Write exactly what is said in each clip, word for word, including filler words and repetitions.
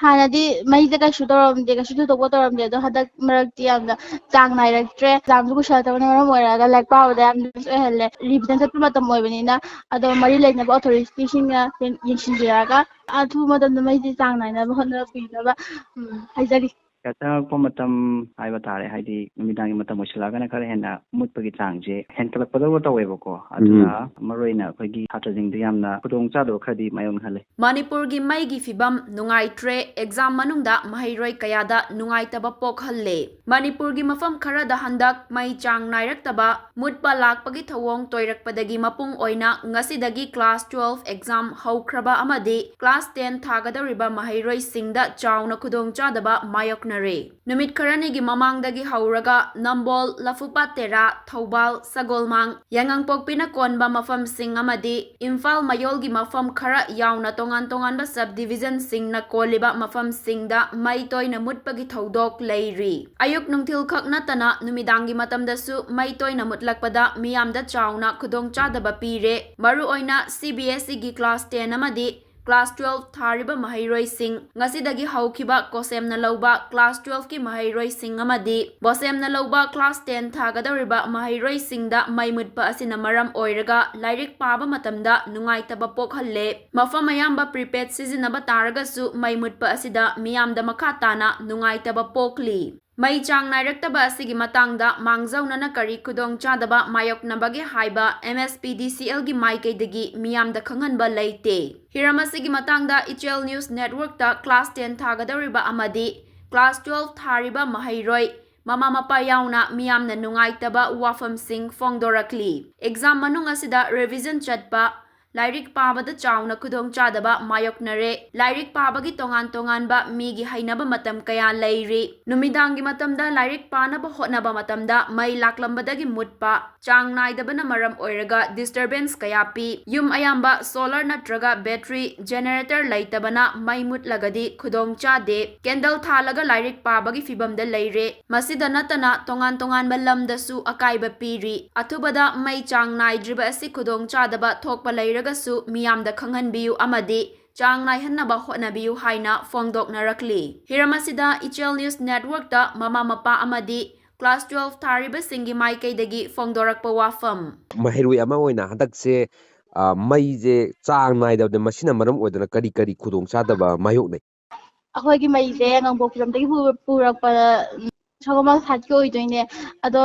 ꯍꯥꯟꯅꯗꯤ ꯃꯩꯁꯦ ꯀꯩꯁꯨ ꯇꯧꯔꯝꯗꯦ, ꯀꯩꯁꯨ ꯊꯣꯏꯗꯣꯛꯄ ꯇꯧꯔꯝꯗꯦ꯫ ꯑꯗꯣ ꯍꯟꯗꯛ ꯃꯔꯛꯇꯤ ꯌꯥꯝꯅ ꯆꯥꯡ ꯅꯥꯏꯔꯛꯇ꯭ꯔꯦ꯫ ꯑꯦꯛꯖꯥꯝꯁꯨ ꯀꯨꯏꯁꯜꯂꯛꯇꯕꯅ ꯃꯔꯝ ꯑꯣꯏꯔꯒ ꯂꯥꯏꯔꯤꯛ ꯄꯥꯕꯗ ꯌꯥꯝꯅ ꯑꯣꯏꯍꯜꯂꯦ꯫ ꯔꯤꯚꯤꯖꯟ ꯆꯠꯄ ꯃꯇꯝ ꯑꯣꯏꯕꯅꯤꯅ, ꯑꯗꯣ ꯃꯔꯤ ꯂꯩꯅꯕ ꯑꯣꯊꯣꯔꯤꯇꯤꯁꯤꯡꯅ ꯌꯦꯡ-, ꯌꯦꯡꯁꯤꯟꯕꯤꯔꯒ ꯑꯊꯨꯕ ꯃꯇꯝꯗ ꯃꯩꯁꯦ ꯆꯥꯡ ꯅꯥꯏꯅꯕ ꯍꯣꯠꯅꯕꯤꯅꯕ, ꯎꯝ, ꯍꯥꯏꯖꯔꯤ꯫ ꯆꯪꯉꯛꯄ ꯃꯇꯝ ꯍꯥꯏꯕ ꯇꯥꯔꯦ, ꯍꯥꯏꯗꯤ ꯅꯨꯃꯤꯗꯥꯡꯒꯤ ꯃꯇꯝ ꯑꯣꯏꯁꯜꯂꯛꯑꯒꯅ ꯈꯔ ꯍꯦꯟꯅ ꯃꯨꯠꯄꯒꯤ ꯆꯥꯡꯁꯦ ꯍꯦꯟꯀꯠꯂꯛꯄꯗꯧꯅ ꯇꯧꯋꯦꯕꯀꯣ꯫ ꯑꯗꯨꯅ ꯎꯝ꯫ ꯃꯔꯨꯑꯣꯏꯅ ꯑꯩꯈꯣꯏꯒꯤ ꯁꯥꯇ꯭ꯔꯁꯤꯡꯗ ꯌꯥꯝꯅ ꯈꯨꯗꯣꯡꯆꯥꯗꯕ ꯈꯔꯗꯤ ꯃꯥꯌꯣꯛꯅꯍꯜꯂꯦ꯫ ꯃꯅꯤꯄꯨꯔꯒꯤ ꯃꯩꯒꯤ ꯐꯤꯕꯝ ꯅꯨꯡꯉꯥꯏꯇ꯭ꯔꯦ, ꯑꯦꯛꯖꯥꯝ ꯃꯅꯨꯡꯗ ꯃꯍꯩꯔꯣꯏ ꯀꯌꯥꯗ ꯅꯨꯡꯉꯥꯏꯇꯕ ꯄꯣꯛꯍꯜꯂꯦ꯫ ꯃꯅꯤꯄꯨꯔꯒꯤ ꯃꯐꯝ ꯈꯔꯗ ꯍꯟꯗꯛ ꯃꯩ ꯆꯥꯡ ꯅꯥꯏꯔꯛꯇꯕ, ꯃꯨꯠꯄ ꯂꯥꯛꯄꯒꯤ ꯊꯧꯑꯣꯡ ꯇꯣꯏꯔꯛꯄꯗꯒꯤ ꯃꯄꯨꯡ ꯑꯣꯏꯅ ꯉꯁꯤꯗꯒꯤ class twelve exam ꯍꯧꯈ꯭ꯔꯕ ꯑꯃꯗꯤ class ten ꯊꯥꯒꯗꯧꯔꯤꯕ ꯃꯍꯩꯔꯣꯏꯁꯤꯡꯗ ꯆꯥꯎꯅ ꯈꯨꯗꯣꯡꯆꯥꯗꯕ ꯃꯥꯌꯣꯛꯅꯔꯦ꯫ ꯅꯨꯃꯤꯠ ꯈꯔꯅꯤꯒꯤ ꯃꯃꯥꯡꯗꯒꯤ ꯍꯧꯔꯒ ꯅꯝꯕꯣꯜ, ꯂꯐꯨꯄꯥꯠ ꯇꯦꯔꯥ, ꯊꯧꯕꯥꯜ, ꯁꯒꯣꯜꯃꯥꯡ, ꯌꯥꯏꯉꯪꯄꯣꯛꯄꯤꯅ ꯀꯣꯟꯕ ꯃꯐꯝꯁꯤꯡ ꯑꯃꯗꯤ ꯏꯝꯐꯥꯜ ꯃꯌꯣꯜꯒꯤ ꯃꯐꯝ ꯈꯔ ꯌꯥꯎꯅ ꯇꯣꯉꯥꯟ ꯇꯣꯉꯥꯟꯕ sub divisionꯁꯤꯡꯅ ꯀꯣꯜꯂꯤꯕ ꯃꯐꯝꯁꯤꯡꯗ ꯃꯩ ꯇꯣꯏꯅ ꯃꯨꯠꯄꯒꯤ ꯊꯧꯗꯣꯛ ꯂꯩꯔꯤ꯫ ꯑꯌꯨꯛ ꯅꯨꯡꯊꯤꯜ ꯈꯛ ꯅꯠꯇꯅ ꯅꯨꯃꯤꯗꯥꯡꯒꯤ ꯃꯇꯝꯗꯁꯨ ꯃꯩ ꯇꯣꯏꯅ ꯃꯨꯠꯂꯛꯄꯗ ꯃꯤꯌꯥꯝꯗ ꯆꯥꯎꯅ ꯈꯨꯗꯣꯡꯆꯥꯗꯕ ꯄꯤꯔꯦ꯫ ꯃꯔꯨꯑꯣꯏꯅ CBSEꯒꯤ class ten ꯑꯃꯗꯤ class twelve ꯊꯥꯔꯤꯕ ꯃꯍꯩꯔꯣꯏꯁꯤꯡ, ꯉꯁꯤꯗꯒꯤ ꯍꯧꯈꯤꯕ ꯀꯣꯁꯦꯝꯅ ꯂꯧꯕ class twelveꯀꯤ ꯃꯍꯩꯔꯣꯏꯁꯤꯡ ꯑꯃꯗꯤ ꯕꯣꯁꯦꯝꯅ ꯂꯧꯕ class ten ꯊꯥꯒꯗꯧꯔꯤꯕ ꯃꯍꯩꯔꯣꯏꯁꯤꯡꯗ ꯃꯩ ꯃꯨꯠꯄ ꯑꯁꯤꯅ ꯃꯔꯝ ꯑꯣꯏꯔꯒ ꯂꯥꯏꯔꯤꯛ ꯄꯥꯕ ꯃꯇꯝꯗ ꯅꯨꯡꯉꯥꯏꯇꯕ ꯄꯣꯛꯍꯜꯂꯦ꯫ ꯃꯐꯝ ꯑꯌꯥꯝꯕ prepaid ꯁꯤꯖꯤꯟꯅꯕ ꯇꯥꯔꯒꯁꯨ ꯃꯩ ꯃꯨꯠꯄ ꯑꯁꯤꯗ ꯃꯤꯌꯥꯝꯗ ꯃꯈꯥ ꯇꯥꯅ ꯅꯨꯡꯉꯥꯏꯇꯕ ꯄꯣꯛꯂꯤ꯫ ꯃꯩ ꯆꯥꯡ ꯅꯥꯏꯔꯛꯇꯕ ꯑꯁꯤꯒꯤ ꯃꯇꯥꯡꯗ ꯃꯥꯡꯖꯧꯅꯅ ꯀꯔꯤ ꯈꯨꯗꯣꯡꯆꯥꯗꯕ ꯃꯥꯌꯣꯛꯅꯕꯒꯦ ꯍꯥꯏꯕ MSPDCLꯒꯤ ꯃꯥꯏꯀꯩꯗꯒꯤ ꯃꯤꯌꯥꯝꯗ ꯈꯪꯍꯟꯕ ꯂꯩꯇꯦ꯫ ꯍꯤꯔꯝ ꯑꯁꯤꯒꯤ ꯃꯇꯥꯡꯗ ꯏꯆꯦꯜ News Networkꯇ class ten ꯊꯥꯒꯗꯧꯔꯤꯕ ꯑꯃꯗꯤ class twelve ꯊꯥꯔꯤꯕ ꯃꯍꯩꯔꯣꯏ, ꯃꯃꯥ ꯃꯄꯥ ꯌꯥꯎꯅ ꯃꯤꯌꯥꯝꯅ ꯅꯨꯡꯉꯥꯏꯇꯕ ꯋꯥꯐꯝꯁꯤꯡ ꯐꯣꯡꯗꯣꯔꯛꯂꯤ꯫ Exam ꯃꯅꯨꯡ ꯑꯁꯤꯗ revision ꯆꯠꯄ, ꯂꯥꯏꯔꯤꯛ ꯄꯥꯕꯗ ꯆꯥꯎꯅ ꯈꯨꯗꯣꯡꯆꯥꯗꯕ ꯃꯥꯌꯣꯛꯅꯔꯦ꯫ ꯂꯥꯏꯔꯤꯛ ꯄꯥꯕꯒꯤ ꯇꯣꯉꯥꯟ ꯇꯣꯉꯥꯟꯕ ꯃꯤꯒꯤ ꯍꯩꯅꯕ ꯃꯇꯝ ꯀꯌꯥ ꯂꯩꯔꯤ꯫ ꯅꯨꯃꯤꯗꯥꯡꯒꯤ ꯃꯇꯝꯗ ꯂꯥꯏꯔꯤꯛ ꯄꯥꯅꯕ ꯍꯣꯠꯅꯕ ꯃꯇꯝꯗ ꯃꯩ ꯂꯥꯛꯂꯝꯕꯗꯒꯤ ꯃꯨꯠꯄ, ꯆꯥꯡ ꯅꯥꯏꯗꯕꯅ ꯃꯔꯝ ꯑꯣꯏꯔꯒ disturbance ꯀꯌꯥ ꯄꯤ꯫ ꯌꯨꯝ ꯑꯌꯥꯝꯕ solar ꯅꯠꯇ꯭ꯔꯒ battery generator ꯂꯩꯇꯕꯅ ꯃꯩ ꯃꯨꯠꯂꯒꯗꯤ ꯈꯨꯗꯣꯡ ꯆꯥꯗꯦ꯫ Candle ꯊꯥꯜꯂꯒ ꯂꯥꯏꯔꯤꯛ ꯄꯥꯕꯒꯤ ꯐꯤꯚꯝꯗ ꯂꯩꯔꯦ꯫ ꯃꯁꯤꯗ ꯅꯠꯇꯅ ꯇꯣꯉꯥꯟ ꯇꯣꯉꯥꯟꯕ ꯂꯝꯗꯁꯨ ꯑꯀꯥꯏꯕ ꯄꯤꯔꯤ꯫ ꯑꯊꯨꯕꯗ ꯃꯩ ꯆꯥꯡ ꯅꯥꯏꯗ꯭ꯔꯤꯕ ꯑꯁꯤ ꯈꯨꯗꯣꯡ ꯆꯥꯗꯕ ꯊꯣꯛꯄ ꯂꯩꯔꯒꯁꯨ ꯃꯤꯌꯥꯝꯗ ꯈꯪꯍꯟꯕꯤꯌꯨ ꯑꯃꯗꯤ ꯆꯥꯡ ꯅꯥꯏꯍꯟꯅꯕ ꯍꯣꯠꯅꯕꯤꯌꯨ ꯍꯥꯏꯅ ꯐꯣꯡꯗꯣꯛꯅꯔꯛꯂꯤ꯫ ꯍꯤꯔꯝ ꯑꯁꯤꯗ ꯏꯆꯦꯜ ꯅ꯭ꯌꯨꯁ ꯅꯦꯠꯋꯔꯛꯇ ꯃꯃꯥ ꯃꯄꯥ ꯑꯃꯗꯤ ꯀ꯭ꯂꯥꯁ ꯇꯨꯋꯦꯜꯐ ꯊꯥꯔꯤꯕꯁꯤꯡꯒꯤ ꯃꯥꯏꯀꯩꯗꯒꯤ ꯐꯣꯡꯗꯣꯔꯛꯄ ꯋꯥꯐꯝ꯫ ꯃꯍꯩꯔꯣꯏ ꯑꯃ ꯑꯣꯏꯅ ꯍꯟꯗꯛꯁꯦ, ꯑ, ꯃꯩꯁꯦ ꯆꯥꯡ ꯅꯥꯏꯗꯕꯗ ꯃꯁꯤꯅ ꯃꯔꯝ ꯑꯣꯏꯗꯨꯅ ꯀꯔꯤ ꯀꯔꯤ ꯈꯨꯗꯣꯡꯆꯥꯗꯕ ꯃꯥꯌꯣꯛꯅꯩ? ꯑꯩꯈꯣꯏꯒꯤ ꯃꯩꯁꯦ ꯉꯥꯡꯄꯣꯛꯄꯤꯔꯣꯝꯗꯒꯤ ꯄꯨ- ꯄꯨꯔꯛꯄ, ꯎꯝ, ꯁꯒꯣꯜꯕꯟ ꯁꯥꯏꯠꯀꯤ ꯑꯣꯏꯗꯣꯏꯅꯦ꯫ ꯑꯗꯣ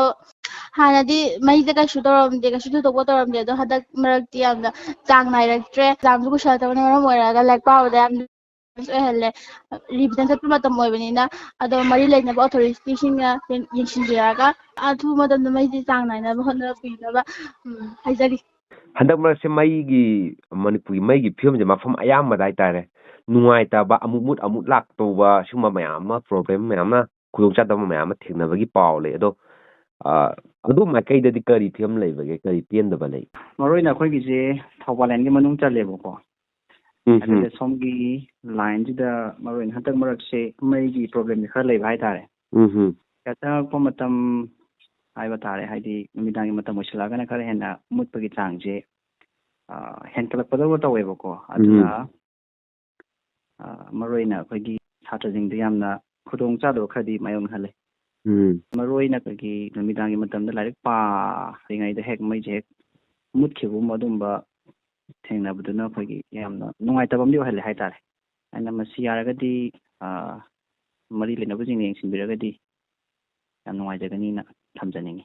ꯍꯥꯟꯅꯗꯤ ꯃꯩꯁꯦ ꯀꯩꯁꯨ ꯇꯧꯔꯝꯗꯦ, ꯀꯩꯁꯨ ꯊꯣꯏꯗꯣꯛꯄ ꯇꯧꯔꯝꯗꯦ꯫ ꯑꯗꯣ ꯍꯟꯗꯛ ꯃꯔꯛꯇꯤ ꯌꯥꯝꯅ ꯆꯥꯡ ꯅꯥꯏꯔꯛꯇ꯭ꯔꯦ꯫ ꯑꯦꯛꯖꯥꯝꯁꯨ ꯀꯨꯏꯁꯜꯂꯛꯇꯕꯅ ꯃꯔꯝ ꯑꯣꯏꯔꯒ ꯂꯥꯏꯔꯤꯛ ꯄꯥꯕꯗ ꯌꯥꯝ ꯑꯣꯏꯍꯜꯂꯦ꯫ ꯔꯤꯚꯤꯖꯟ ꯆꯠꯄ ꯃꯇꯝ ꯑꯣꯏꯕꯅꯤꯅ, ꯑꯗꯣ ꯃꯔꯤ ꯂꯩꯅꯕ ꯑꯣꯊꯣꯔꯤꯇꯤꯁꯤꯡꯅ ꯌꯦꯡꯁꯤꯟꯕꯤꯔꯒ ꯑꯊꯨꯕ ꯃꯇꯝꯗ ꯃꯩꯁꯦ ꯆꯥꯡ ꯅꯥꯏꯅꯕ ꯍꯣꯠꯅꯕꯤꯅꯕ, ꯎꯝ, ꯍꯥꯏꯖꯔꯤ꯫ ꯍꯟꯗꯛ ꯃꯔꯛꯁꯦ ꯃꯩꯒꯤ, ꯃꯅꯤꯄꯨꯔꯒꯤ ꯃꯩꯒꯤ ꯐꯤꯕꯝꯁꯦ ꯃꯐꯝ ꯑꯌꯥꯝꯕꯗ ꯍꯥꯏꯇꯥꯔꯦ, ꯅꯨꯡꯉꯥꯏꯇꯕ, ꯑꯃꯨꯛ ꯃꯨꯠ ꯑꯃꯨꯛ ꯂꯥꯛꯇꯧꯕ, ꯁꯤꯒꯨꯝꯕ ꯃꯌꯥꯝ ꯑꯃ, ꯄ꯭ꯔꯣꯕ꯭ꯂꯦꯝ ꯃꯌꯥꯝ ꯑꯃ, ꯈꯨꯗꯣꯡꯆꯥꯗꯕ ꯃꯌꯥꯝ ꯑꯃ ꯊꯦꯡꯅꯕꯒꯤ ꯄꯥꯎ ꯂꯩ꯫ ꯑꯗꯣ, ꯑ, ꯑꯗꯨ ꯃꯥꯏꯀꯩꯗꯗꯤ ꯀꯔꯤ ꯐꯤꯕꯝ ꯂꯩꯕꯒꯦ, ꯀꯔꯤ ꯄꯦꯟꯗꯕ ꯂꯩ? ꯃꯔꯨ ꯑꯣꯏꯅ ꯑꯩꯈꯣꯏꯒꯤꯁꯦ ꯊꯧꯕꯥꯜ ꯂꯥꯏꯟꯒꯤ ꯃꯅꯨꯡ ꯆꯜꯂꯦꯕꯀꯣ꯫ ꯎꯝ, ꯑꯗꯨꯗ ꯁꯣꯝꯒꯤ ꯂꯥꯏꯟꯁꯤꯗ ꯃꯔꯨ ꯑꯣꯏꯅ ꯍꯟꯗꯛ ꯃꯔꯛꯁꯦ ꯃꯩꯒꯤ ꯄ꯭ꯔꯣꯕ꯭ꯂꯦꯝꯁꯦ ꯈꯔ ꯂꯩꯕ ꯍꯥꯏꯇꯥꯔꯦ꯫ ꯎꯝ, ꯎꯝ꯫ ꯆꯪꯉꯛꯄ ꯃꯇꯝ ꯍꯥꯏꯕ ꯇꯥꯔꯦ, ꯍꯥꯏꯗꯤ ꯅꯨꯃꯤꯗꯥꯡꯒꯤ ꯃꯇꯝ ꯑꯣꯏꯁꯤꯜꯂꯛꯑꯒꯅ ꯈꯔ ꯍꯦꯟꯅ ꯃꯨꯠꯄꯒꯤ ꯆꯥꯡꯁꯦ, ꯑ, ꯍꯦꯟꯀꯠꯂꯛꯄꯗꯧꯅ ꯇꯧꯋꯦꯕꯀꯣ꯫ ꯑꯗꯨꯅ, ꯑ, ꯃꯔꯨ ꯑꯣꯏꯅ ꯑꯩꯈꯣꯏꯒꯤ ꯁꯥꯇ꯭ꯔꯁꯤꯡꯗ ꯌꯥꯝꯅ ꯈꯨꯗꯣꯡ ꯆꯥꯗꯕ ꯈꯔꯗꯤ ꯃꯥꯌꯣꯛꯅꯍꯜꯂꯦ꯫ ꯎꯝ꯫ ꯃꯔꯨ ꯑꯣꯏꯅ ꯑꯩꯈꯣꯏꯒꯤ ꯅꯨꯃꯤꯗꯥꯡꯒꯤ ꯃꯇꯝꯗ ꯂꯥꯏꯔꯤꯛ ꯄꯥꯔꯤꯉꯩꯗ ꯍꯦꯛ ꯃꯩꯁꯦ ꯍꯦꯛ ꯃꯨꯠꯈꯤꯕꯒꯨꯝꯕ ꯑꯗꯨꯝꯕ ꯊꯦꯡꯅꯕꯗꯨꯅ ꯑꯩꯈꯣꯏꯒꯤ ꯌꯥꯝꯅ ꯅꯨꯡꯉꯥꯏꯇꯕ ꯑꯃꯗꯤ ꯑꯣꯏꯍꯜꯂꯦ ꯍꯥꯏꯇꯥꯔꯦ꯫ ꯑꯗꯨꯅ ꯃꯁꯤ ꯌꯥꯔꯒꯗꯤ, ꯑ, ꯃꯔꯤ ꯂꯩꯅꯕꯁꯤꯡꯅ ꯌꯦꯡꯁꯤꯟꯕꯤꯔꯒꯗꯤ ꯌꯥꯝ ꯅꯨꯡꯉꯥꯏꯖꯒꯅꯤꯅ ꯊꯝꯖꯅꯤꯡꯉꯤ꯫